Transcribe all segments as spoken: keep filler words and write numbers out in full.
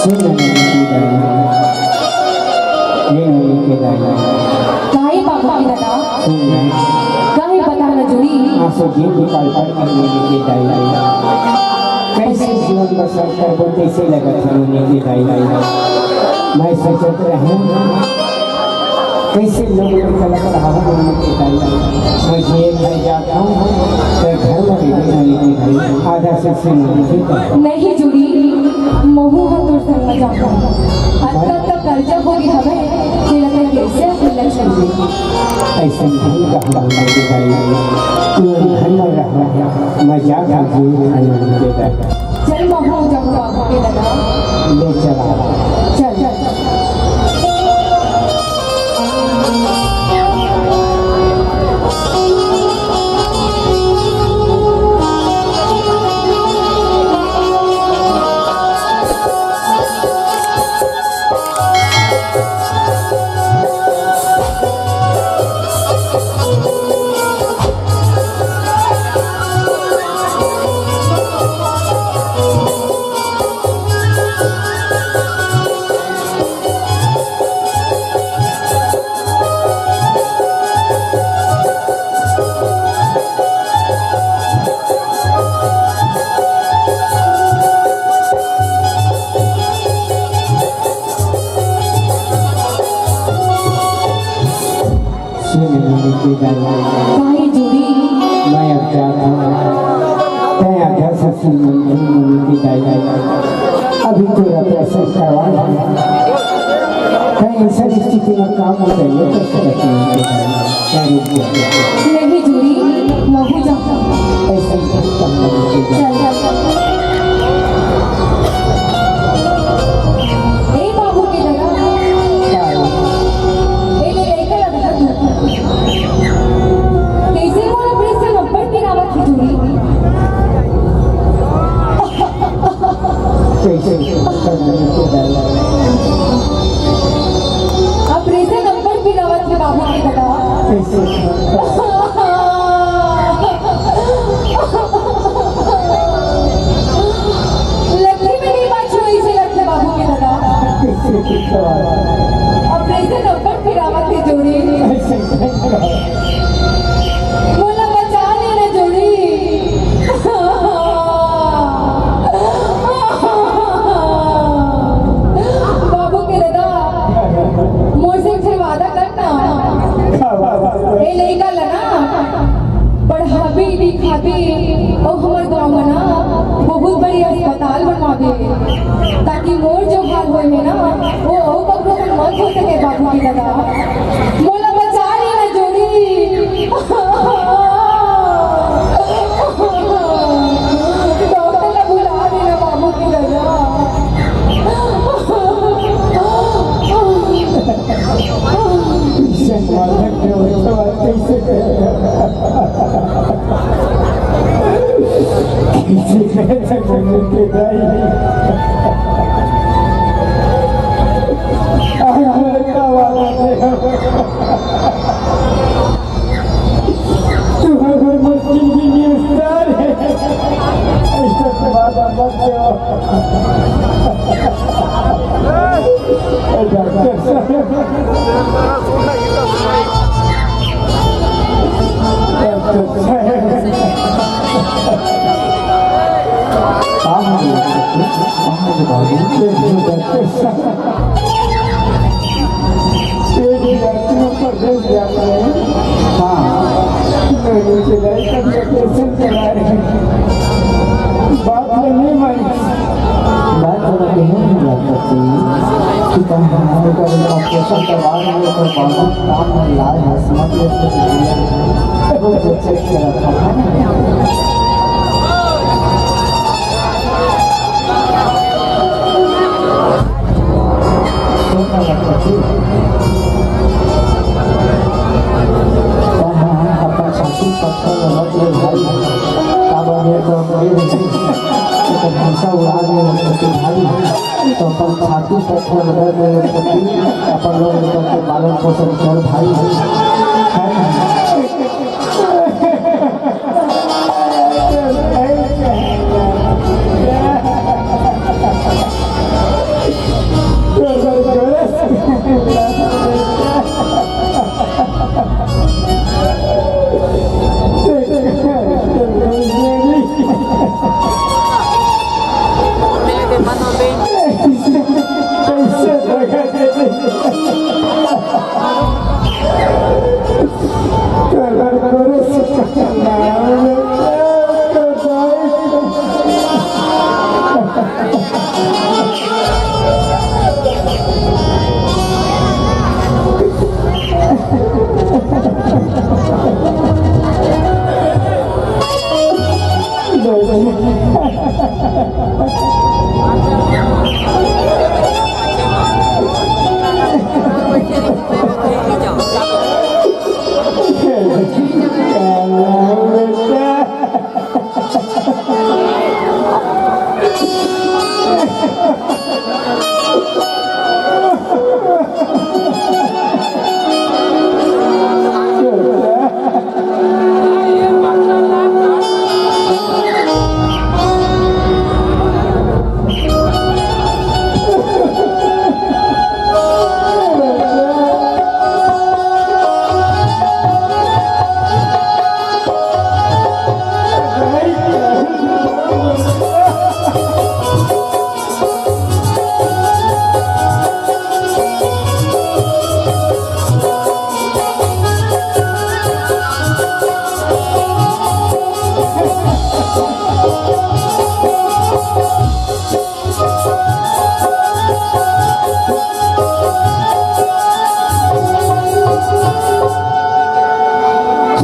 सुन ना नैनी के दाई, ए नैनी के दाई। काहे बाबू के दादा? सुन ना। काहे बता ना जुड़ी? आंसू दिन निकाल कर नैनी के दाई। कैसे जीवन बसर करबो, कैसे लगत हे नैनी के दाई? मैं सोचत रहूं, कैसे लोग मन गलत रहा हो, नैनी के दाई। मैं जिए भर जात हूं, तो घर में रहिबे नैनी के दाई। आधा से सुन नैनी के दाई। नहीं जुड़ी, महू ह तोर संग म जाहूं। अतका तक कर्जा हो गे हवे, तेला तैं कैसे अकेला छोड़बे? अइसन नहीं कहूं नैनी के दाई। तू घर में रह, मैं जात हूं नैनी के दाई। चल महू जाहूं बाबू के दादा। ले चला। चल। सुन नैनी के दाई। काहे जुड़ी? मैं अब जात हूं। तैं आधा से सुन नैनी के दाई। अभी तोर operation करवाना हे। तैं अइसन स्थिति में काम उतरिए तो सुरत नैनी के दाई। तैं रुक जा। नहीं जुड़ी, महू जाहूं। अइसन नहीं कहूं नैनी के दाई। चल, चल, चल। ए बाबू के दादा। का? ए ले लइका ला देखा तू। कइसे मोर operation अब्बड़ पिरावत हे जुड़ी? कइसे? Operation अब्बड़ पिरावत हे बाबू के दादा। कइसे? लट्ठी में नहीं बाजू, अइसे लगथे बाबू के दादा। कइसे? Operation अब्बड़ पिरावत हे जुड़ी। कइसे? मोला बचा ले ना जुड़ी। बाबू के दादा, मोर से एक ठन वादा कर ना। का वादा? ए लइका ला ना पढ़ाबे, लिखाबे, अउ हमर गांव में ना बहुत बड़े अस्पताल बनवाबे, ताकि मोर जो हाल होए हे ना, वो अउ ककरो मन मत हो सके बाबू के दादा। मोला बचा ले ना जुड़ी। डॉक्टर ला बुला ले ना बाबू के दादा। संवादक ने वो सवाल कैसे कहे? कैसे कहे संवादक के दाई? आज लड़का वाला थे। तू हर मोर जिंदगी में star है। ऐसा सवाल मत करो। ए, डॉक्टर साहब। डॉक्टर साहब। का हो गया? का हो गया बाबू? डॉक्टर साहब। ये भी रात में परदेस जाते हैं। हाँ। मैं नीचे जाए, कभी operation करा रहे हैं। बात में नहीं मानी। बात तो मैं कहीं नहीं बात करती। कि तुम हमारे का operation करवा रहे हो, तो बाबू काम में लाए हैं, समझ लेते हैं। वो तो check कर रखा था ना। सुन ना लखपति। अपन छाती पत्थर रगत ले भाई। काबर में तो कोई नहीं। तो भूसा उड़ा दे लखपति भाई। तो अपन छाती पत्थर रगत ले लखपति। अपन लोग के पालन पोषण कर भाई। है ना?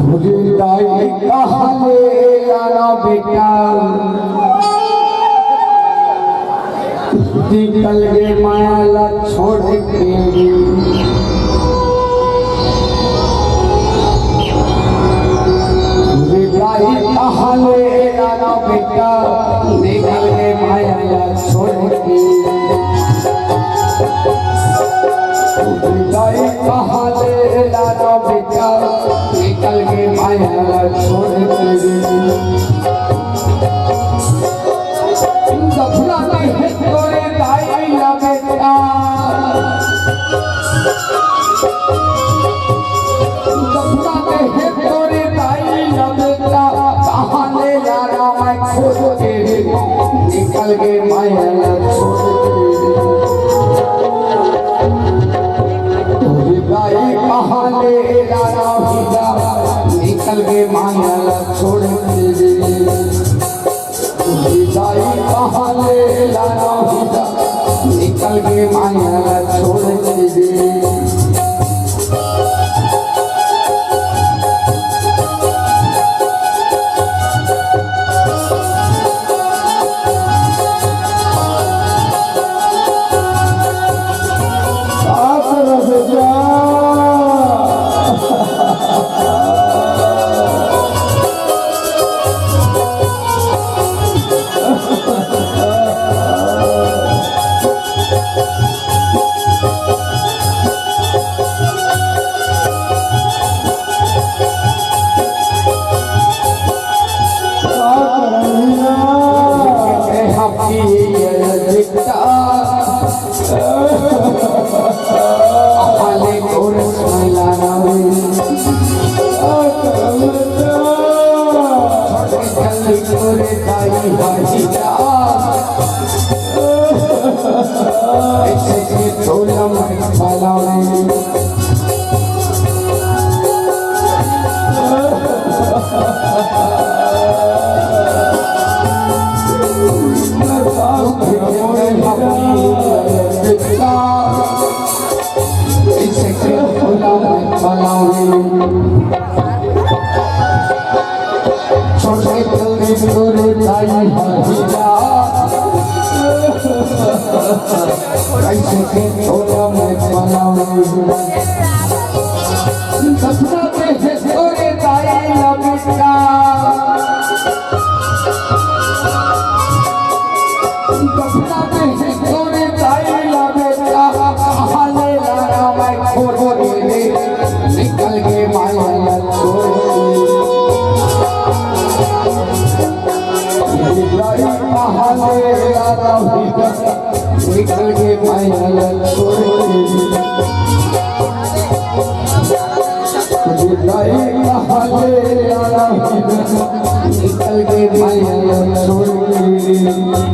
तोरे दाई कहाँ ले लाना बेटा, निकल गे माया ला छोड़ के। तोरे दाई कहाँ ले लाना बेटा, निकल गे माया ला छोड़ के। दाई कहाँ ले लाना बेटा, निकल गे माया ला छोड़ के। दफना दे हे तोरे दाई ला बेटा, दफना दे हे तोरे दाई ला बेटा, कहाँ ले लाना मैं खोज के, निकल गे माया ला छोड़ के। तोरे दाई कहाँ ले लाना भैया, निकल गे माया ला छोड़ के। तोरे दाई कहाँ ले लाना भैया, निकल गे माया ला छोड़ के। निकल गे माया ला छोड़ के। निकल गे माया ला छोड़ के।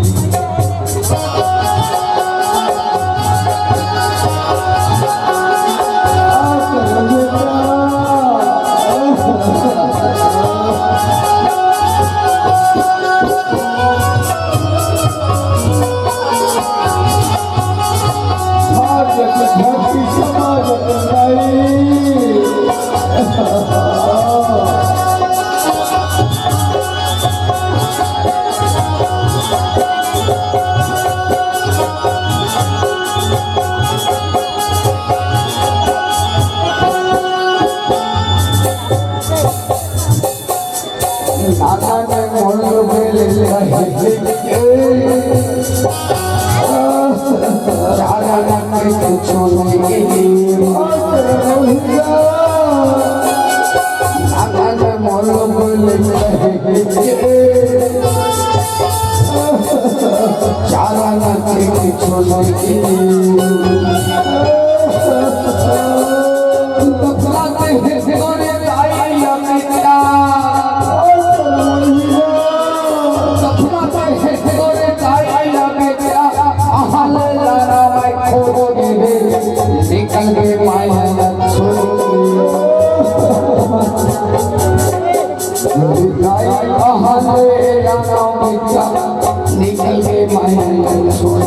चार आना के कुछो नहीं। आना मोर बोले चार आना के कुछो नहीं। तोरे दाई ला बेटा, सपना में है तोरे दाई ला बेटा, अहाँ ले लाना मैं खोज के दे, निकल के माया छोड़। तोरे दाई अहाँ ले लाना बेटा, निकल के माया छोड़।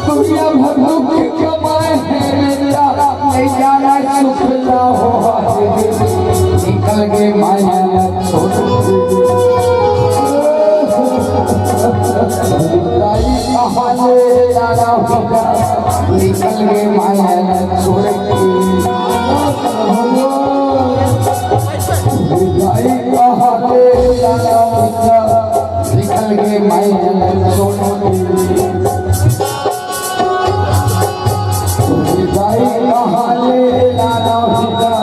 दुनिया भर दुख कमाए हैं बेटा, ले जाना सुख ना हो। निकल के माया छोड़। दाई कहाँ ले जाना होगा, निकल के माया छोड़। दाई कहाँ ले जाना होगा, निकल के माया छोड़। दाई कहाँ ले लाना होगा,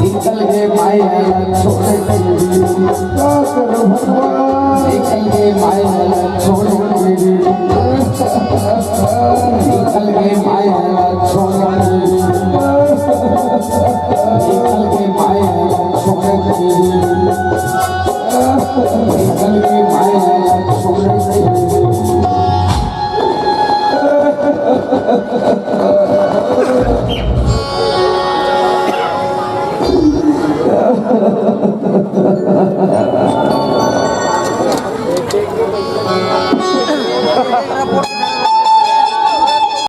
निकल के माया छोड़ के। का करूं भगवान? निकल के माया छोड़।